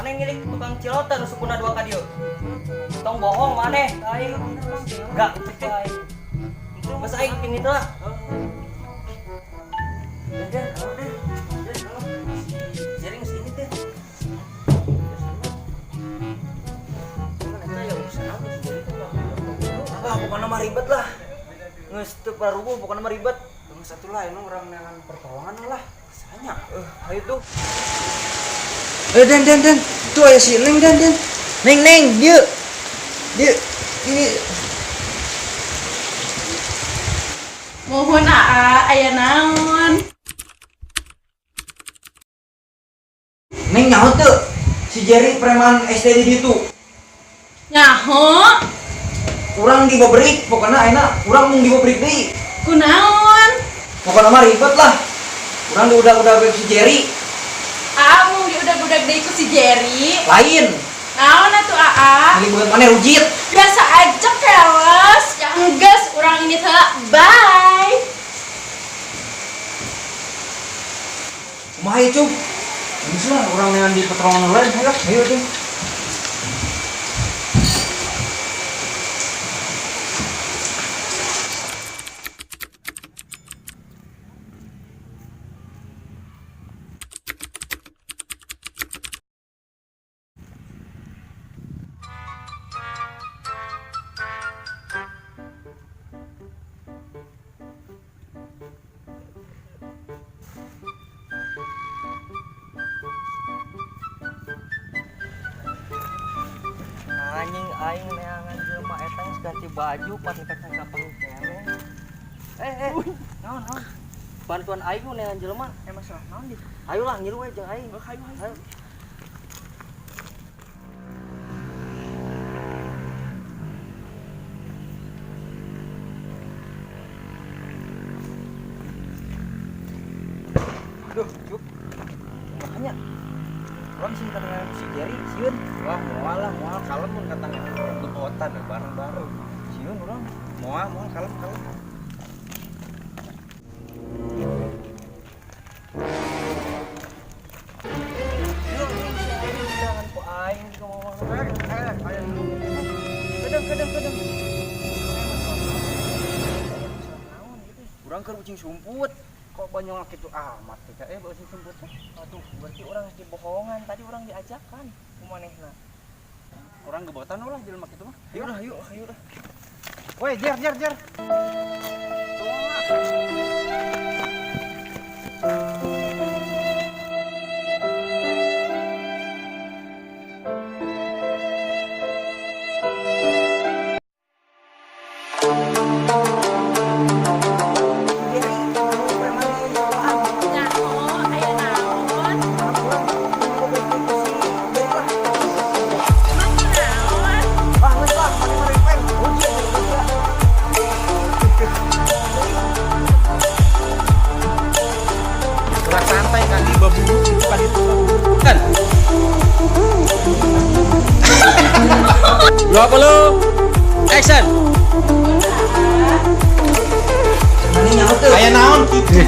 Maneh ngilik tukang cilotan nu sukuna dua ka dieu. Tong bohong maneh ka aing. Enggak, aing. Geus aing ping itu lah. Den, den, den. Jerry geus ini teh. Cuman eta ya urusan apa si Jerry teh. Ah, pokoknya mah ribet lah. Geus teu paruguh pokoknya mah ribet. Geus atuh lah ini urang neangan pertolongan lah. Sanya. Ayo tuh. Den den den. Tuh aya si Neng den den. Neng neng, dieu. Dieu. Ini Mohon aa, aya naon? Neng nyaho teu? Si Jerry preman SD di ditu. Nyaho? Urang dibeberik, pokoknya ayeuna urang mung dibeberik deui. Kunaon? Pokoknya mah ribet lah. Urang diudag-udag si Jerry. Aa mung diudag-udag deui ku si Jerry. Lain. Naon atuh aa? Milik bukan maneh rujit. Biasa aja keles. Ya enggeus urang ini teh. Bye. Kumaha ieu, Cuk? Geus lah urang neangan di pertolongan lain, ayo. Ayo tuh. Anjing aing neangan jelema eta geus ganti baju pan kaca kapang keneh. Eh, naon naon? Bantuan aing nu neangan jelema. Masalah naon di? Ayo lah ngilu we jeung aing. Hayu hayu. Ayo. Duh, Cuk. Makanya urang sih kata si Jerry sieun. Wah, moal lah, moal kalem mun kata gebotan bareng baru. Sieun urang. Moal, moal kalem kalem. Jangan ku aing juga ngomong. Kedeng kedeng kedeng. Urang keur ucing sumput. Kok banyol kitu amat teh beusi sumput teh. Aduh, berarti orang geus dibohongan. Tadi orang diajakan ku manehna. Urang gebotan ulah jelema kitu mah. Ayo lah, ayo, ayo lah. Woi, jer jer jer. Jerry, anu preman di sekolahan. Nyaho, aya naon? Urang dibeberik ku si Jerry lah. Emang kunaon? Ah, geus lah, maneh mah rempeng. Rujit rujit. Ulah santai kan di babulu itu kan itu. Kan. 20 action. Maneh nyaho teu? Aya naon kitu?